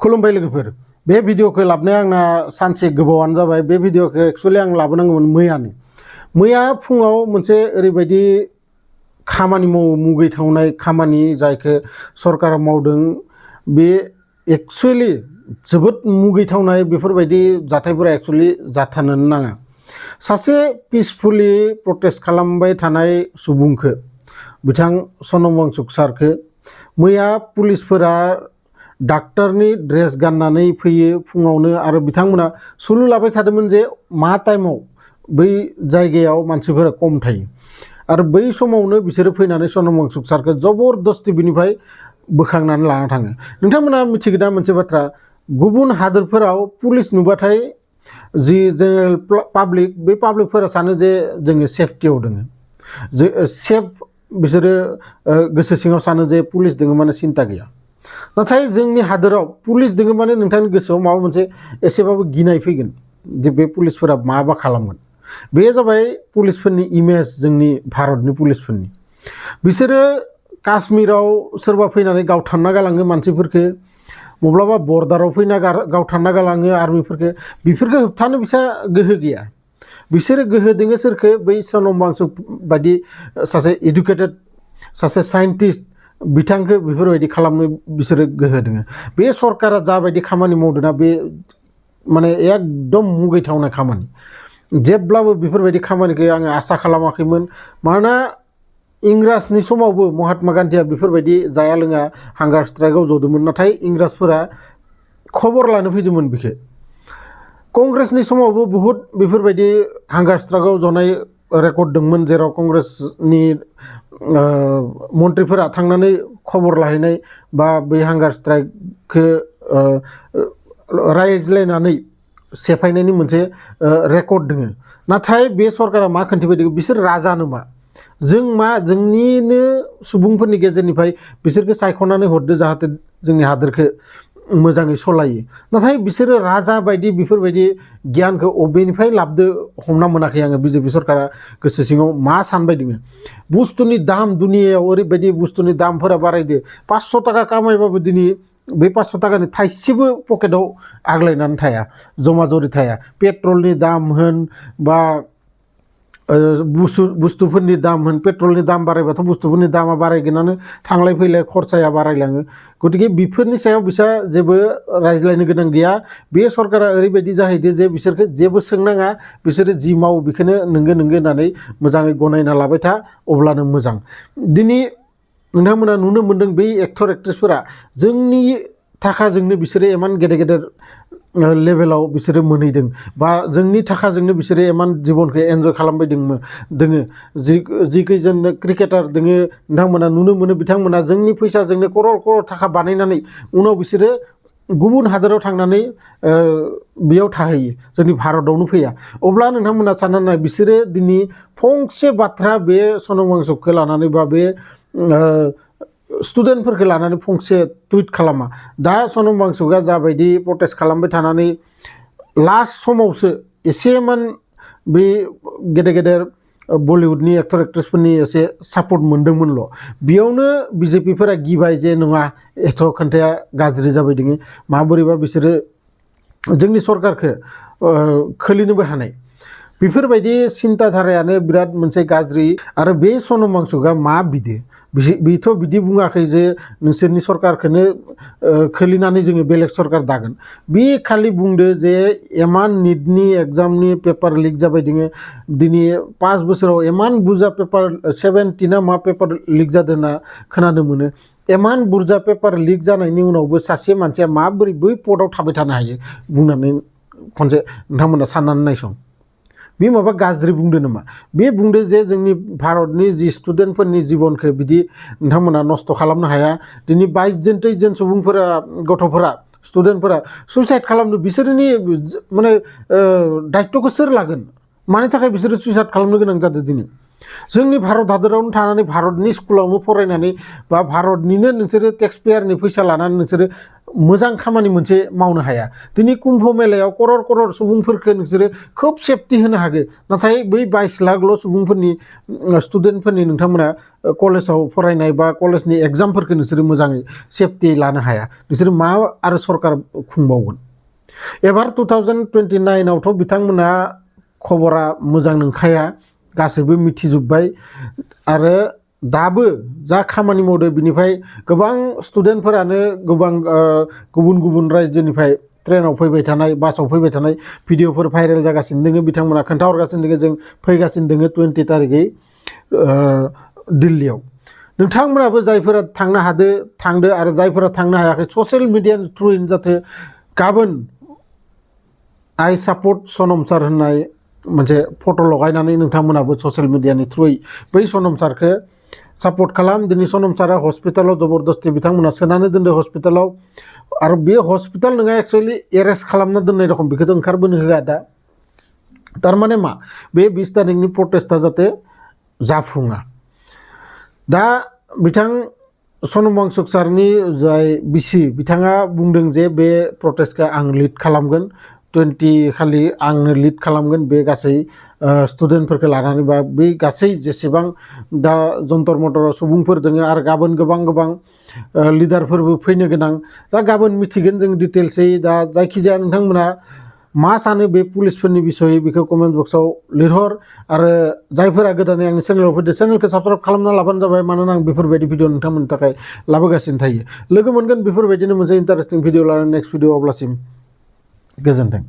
खुलुमबाय लोगोफोर बे भिडिअखौ लाबोनाया आंना सानसे गोबावानो जाबाय बे भिडिअखौ एक्चुअली आं लाबोनांगौमोन मैया फुङाव मोनसे ओरैबायदि खामानि मुगैथावनाय खामानि जायखौ सरकारा मावदों बे एक्चुअली जोबोद मुगैथावनाय बेफोरबायदि जाथायफोरा एक्चुअली जाथारनो नाङा सासे पिसफुली प्रटेस्ट खालामबाय थानाय सुबुंखौ बिथां सनम वांचुक सारखौ मैया पुलिसफोरा डाक्टारनि ड्रेस गाननानै फैयो फुङावनो आरो बिथांमोना सुलु लाबाय थादोंमोन जे मा टाइमाव बै जायगायाव मानसिफोरा खम थायो आरो बै समावनो बिसोरो फैनानै सनम वांचुक सारखौ जबरदस्ति बिनिफ्राय बोखांनानै लाना थाङो। नोंथांमोना मिथिगोना मोनसे बाथ्रा गुबुन हादोरफोराव पुलिस नुबाथाय जि जेनेरेल पाब्लिक बे पाब्लिकफोरा सानो जे जोङो सेफटियाव दोङो सेफ बिसोरो गोसो सिङाव सानो जे पुलिस दोङो माने सिन्ता गैया नाथाय जोंनि हादोराव पुलिस दोङो माने नोंथांनि गोसोआव माबा मोनसे एसेबाबो गिनाय फैगोन जे बे पुलिसफोरा माबा खालामगोन बे जाबाय पुलिसफोरनि इमेज जोंनि भारतनि पुलिसफोरनि बिसोरो काश्मीराव सोरबा फैनानै गावथारना गालाङो मानसिफोरखौ मब्लाबा बर्डाराव फैना गावथारना गालाङो आर्मिफोरखौ बेफोरखौ होबथानो बिसा गोहो गैया बिसोरो गोहो दोङो सोरखौ बै सनम वांचुक बायदि सासे एडुकेटेड सासे साइन्टिस्ट बिथांखौ बेफोरबायदि खालामनो बिसोरो गोहो दोङो बे सरकारा जाबायदि खामानि मावदोंना बे माने एकदम मुगैथावनाय खामानि जेब्लाबो बेफोरबायदि खामानिखौ आङो आसा खालामाखैमोन मानोना इंराजनि समावबो महात्मा गान्धीया बेफोरबायदि जाया लोङा हांगार स्ट्राइकआव जदोंमोन नाथाय इंराजफोरा खबर लानो फैदोंमोन बेखौ कंग्रेसनि समावबो बहुत बेफोरबायदि हांगार स्ट्राइकआव जनाय रेकर्ड दंमोन जेराव कंग्रेसनि मन्थ्रिफोरा थांनानै खबर लाहैनाय बा बै हांगार स्ट्राइकखौ रायज्लायनानै सेफायनायनि मोनसे रेकर्ड दङ नाथाय बे सरकारा मा खोन्थिबायदों बिसोर राजा नामा जों मा जोंनिनो सुबुंफोरनि गेजेरनिफ्राय बिसोरखौ सायख'नानै हरदो जाहाथे जोंनि हादोरखौ मोजाङै सलायो नाथाय बिसोरो राजा बायदि बेफोरबायदि गियानखौ अबेनिफ्राय लाबदो हमना मोनाखै आङो बिजेपि सरकारा गोसो सिङाव मा सानबाय दङ बुस्थुनि दाम दुनियायाव ओरैबायदि बुस्थुनि दामफोरा बारायदो 500 टाका कामायबाबो दिनै बे 500 टाकानि थाइसेबो पकेटाव आग्लायनानै थाया जमा जरि थाया पेट्रलनि दाम होन बा बुस्थुफोरनि दाम होन पेट्रलनि दाम बारायबाथ' बुस्थुफोरनि दामा बारायगोनानो थांलाय फैलाय खरसाया बारायलाङो गतिके बेफोरनि सायाव बिसा जेबो रायज्लायनो गोनां गैया बे सरकारा ओरैबायदि जाहैदो जे बिसोरखौ जेबो सोंनाङा बिसोरो जि मावो बेखौनो नोंगो होननानै मोजाङै गनायना लाबाय था अब्लानो मोजां दिनै नोंथांमोना नुनो मोन्दों बै एक्टर एक्ट्रेसफोरा जोंनि थाखाजोंनो बिसोरो इमान गेदेर गेदेर लेभेलाव बिसोरो मोनहैदों बा जोंनि थाखाजोंनो बिसोरो इमान जीबनखौ एन्जय खालामबाय दोङो जि खैजोन क्रिकेटार दोङो नोंथांमोना नुनो मोनो बिथांमोना जोंनि फैसाजोंनो क'रर थाखा बानायनानै उनाव बिसोरो गुबुन हादोराव थांनानै बेयाव थाहैयो जोंनि भारतआवनो फैया अब्ला नोंथांमोना सानना नाय बिसोरो दिनै फंसे बाथ्रा बे सनम वांचुकखौ लानानै बा बे स्टुडेन्टफोरखौ लानानै फंसे टुइट खालामा दा सनम वांचुकआ जाबायदि प्रटेस्ट खालामबाय थानानै लास्ट समावसो एसेमान बे गेदेर गेदेर बलिउडनि एक्टर एक्ट्रेसफोरनि एसे सापर्ट मोन्दोंमोनल' बेयावनो बिजेपिफोरा गिबाय जे नङा एथ' खोन्थाया गाज्रि जाबाय दोङो माबोरैबा बिसोरो जोंनि सरकारखौ खोलिनोबो हानाय बेफोरबायदि सिन्ताधारायानो बिराद मोनसे गाज्रि आरो बे सनम वांचुकआ मा बिदो बेथ' बिदि बुङाखै जे नोंसोरनि सरकारखौनो खोलिनानै जोङो बेलेग सरकार दागोन बे खालि बुंदो जे इमान निटनि एग्जामनि पेपार लिक जाबाय दोङो दिनै 5 बोसोराव इमान बुरजा पेपार 70 ना मा पेपार लिक जादों होनना खोनानो मोनो इमान बुरजा पेपार लिक जानायनि उनावबो सासे मानसिया माबोरै बै पदआव थाबाय थानो हायो बुंनानै खनसे नोंथांमोना साननानै नायसं बे माबा गाज्रि बुंदो नामा बे बुंदो जे जोंनि भारतनि जि स्टुडेन्टफोरनि जीबनखौ बिदि नोंथांमोना नस्थ' खालामनो हाया दिनै 22 जन 23 जन सुबुंफोरा गथ'फोरा स्टुडेन्टफोरा सुइसाइड खालामनो बिसोरनि माने दायित्वखौ सोर लागोन मानि थाखाय बिसोरो सुइसाइड खालामनो गोनां जादों दिनै जोंनि भारत हादरावनो थानानै भारतनि स्कुलावनो फरायनानै बा भारतनिनो नोंसोरो टेक्स पेयारनि फैसा लानानै नोंसोरो मोजां खामानि मोनसे मावनो हाया दिनै कुम्भ मेलायाव करर करर सुबुंफोरखौ नोंसोरो खोब सेफटि होनो हागो नाथाय बै 22 लाखल' सुबुंफोरनि स्टुडेन्टफोरनि नोंथांमोना कलेजाव फरायनाय बा कलेजनि एग्जामफोरखौ नोंसोरो मोजाङै सेफटि लानो हाया नोंसोरो मा आरो सरकार खुंबावगोन एबार 2029 आवथ' बिथांमोना खबरा मोजां नंखाया गासैबो मिथिजोब्बाय आरो दाबो जा खामानि मावदो बिनिफ्राय गोबां स्टुडेन्टफोरानो गोबां गुबुन गुबुन रायजोनिफ्राय ट्रेनाव फैबाय थानाय बासाव फैबाय थानाय भिडिअफोर भाइरेल जागासिनो दोङो बिथांमोना खोन्थाहरगासिनो दोङो जों फैगासिनो दोङो 20 तारिखै दिल्लीयाव नोंथांमोनाबो जायफोरा थांनो हादो थांदो आरो जायफोरा थांनो हायाखै ससियेल मिडियानि थ्रुयैनो जाहाथे गाबोन आइ सापर्ट सनम सार होननाय मोनसे फट' लगायनानै नोंथांमोनाबो ससियेल मिडियानि थ्रुयै बै सनम सारखौ सापर्ट खालाम दिनै सनम सारा हस्पिटालाव जबरदस्ति बिथांमोना सोनानै दोनदो हस्पिटालाव आरो बे हस्पिटाल नङा एक्चुअलि एरेस्ट खालामना दोननाय रखम बेखौथ' ओंखारबोनो होआ दा थारमाने मा बे 20 तारिखनि प्रटेस्टआ जाहाथे जाफुङा दा बिथां सनम वांचुक सारनि जाय बिसि बिथाङा बुंदों जे बे प्रटेस्टखौ आं लिड खालामगोन 20 खालि आंनो लिड खालामगोन बे गासै स्टुडेन्टफोरखौ लानानै बा बै गासै जेसेबां दा जन्तर मन्तर सुबुंफोर दोङो आरो गाबोन गोबां लिडारफोरबो फैनो गोनां दा गाबोन मिथिगोन जों डिटेल्सै दा जायखिजाया नोंथांमोना मा सानो बे पुलिसफोरनि बिसयै बेखौ कमेन्ट बक्सआव लिरहर आरो जायफोरा गोदानै आंनि चेनेलाव फैदो चेनेलखौ साबस्क्राइब खालामना लाबानो जाबाय मानोना आं बेफोरबायदि भिडिअ नोंथांमोननि थाखाय लाबोगासिनो थायो लोगो मोनगोन बेफोरबायदिनो मोनसे इन्टारेस्टिं भिडिअ लानानै नेक्स्ट भिडिअ अब्लासिम गोजोन्थों।